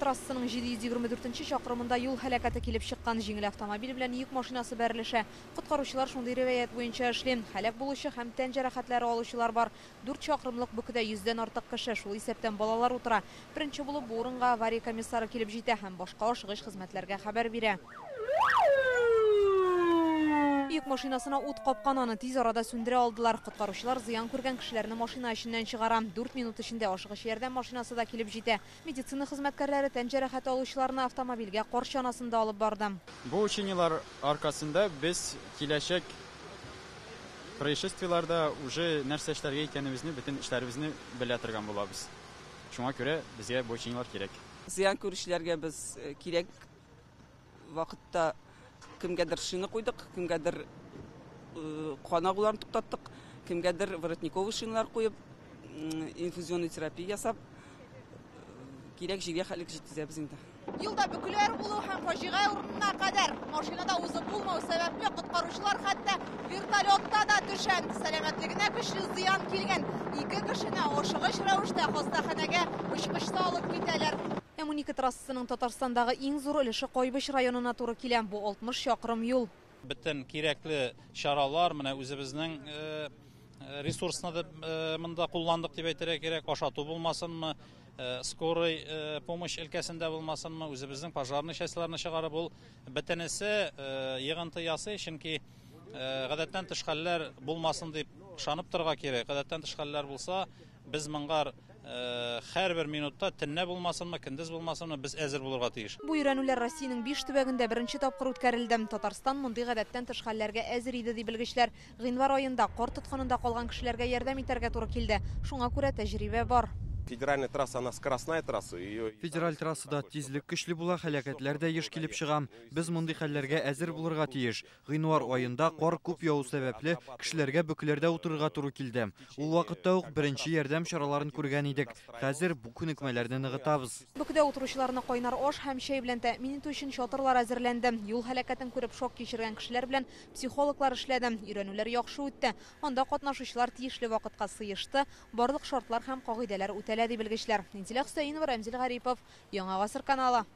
трассасының 724 нче чакрымында юл һәлакәте килеп чыккан. Җиңел автомобиль белән йөк машинасы бәрелешә. Коткаручылар шундый риваять буенча эшли. Һәлак булучы һәм тән җәрәхәтләре алучылар бар. Дүрт чакрымлык бөкедә йөздән артык кеше, шул исәптән балалар утыра. Беренче булып бу урынга авария комиссары килеп җитә һәм башка ашыгыч хезмәтләргә хәбәр бирә. Йөк машинасына ут капкан, аны тиз арада сүндерә алдылар. Коткаручылар зыян күргән кешеләрне машина эченнән чыгара. Дүрт минут эчендә ашыгыч ярдәм машинасы да килеп җитә. Медицина хезмәткәрләре тән җәрәхәте алучыларны автомобильгә кар чанасында алып барды. Бу учениелар аркасында без киләчәк происшествиеларда уже нәрсә эшләргә икәнебезне, бөтен эшләребезне белә торган булабыз. Шуңа күрә безгә бу учениелар кирәк. Зыян күрүчеләргә без кирәк вакытта кемгәдер шина куйдык, кемгәдер кан агуларын туктаттык, кемгәдер воротниковый шиналар куеп, инфузионный терапия ясап, кирәк җиргә хәтлек җиткезәбез инде. Юлда бөкеләр булу һәм фаҗига урынына кадәр машинада узып булмау сәбәпле, коткаручылар хәтта вертолетта да төшә. Сәламәтлегенә көчле зыян килгән ике кешене ашыгыч рәвештә хастаханәгә очкычта алып китәләр. М-12 трассасының Татарстандагы иң зур өлеше Кайбыч районына туры килә. Бу 60 чакрым юл. Бөтен кирәкле чаралар, менә үзебезнең ресурсны да монда кулландык дип әйтергә кирәк, ашату булмасынмы, скорый помощь өлкәсендә булмасынмы, үзебезнең пожарный частьларны чыгарып, ул бөтенесе йогынты ясый, чөнки гадәттән тыш хәлләр булмасын дип ышанып торырга кирәк. Гадәттән тыш хәлләр булса, без моңар һәрбер минутта, төнлә булмасынмы, көндез булмасынмы, без әзер булырга тиеш. Бу өйрәнүләр Россиянең биш төбәгендә беренче тапкыр үткәрелде. Татарстан мондый гадәттән тыш хәлләргә әзер иде, ди белгечләр. Гыйнвар аенда кар тоткынында калган кешеләргә ярдәм итәргә туры килде. Шуңа күрә тәҗрибә бар. Федеральная трасса, она скоростная трасса. Ее Федераль трассада тизлек көчле була, һәлакәтләр дә еш килеп чыга. Без мондый хәлләргә әзер булырга тиеш. Гыйнвар аенда кар күп яву сәбәпле, кешеләргә бөкеләрдә утырырга туры килде. Ул вакытта ук беренче ярдәм чараларын күргән идек. Хәзер бу күнекмәләрне ныгытабыз. Бөкедә утыручыларны кайнар аш һәм чәй белән тәэмин итү өчен чатырлар әзерләнде. Юл һәлакәтен күреп шок кичергән кешеләр белән психологлар эшләде. Өйрәнүләр яхшы үтте. Анда катнашучылар тиешле вакытка сыешты. Барлык шартлар һәм кагыйдәләр үтәлә, ди белгечләр. Инзилә Хөсәенова, Рәмзил Гарипов, Яңа Гасыр каналы.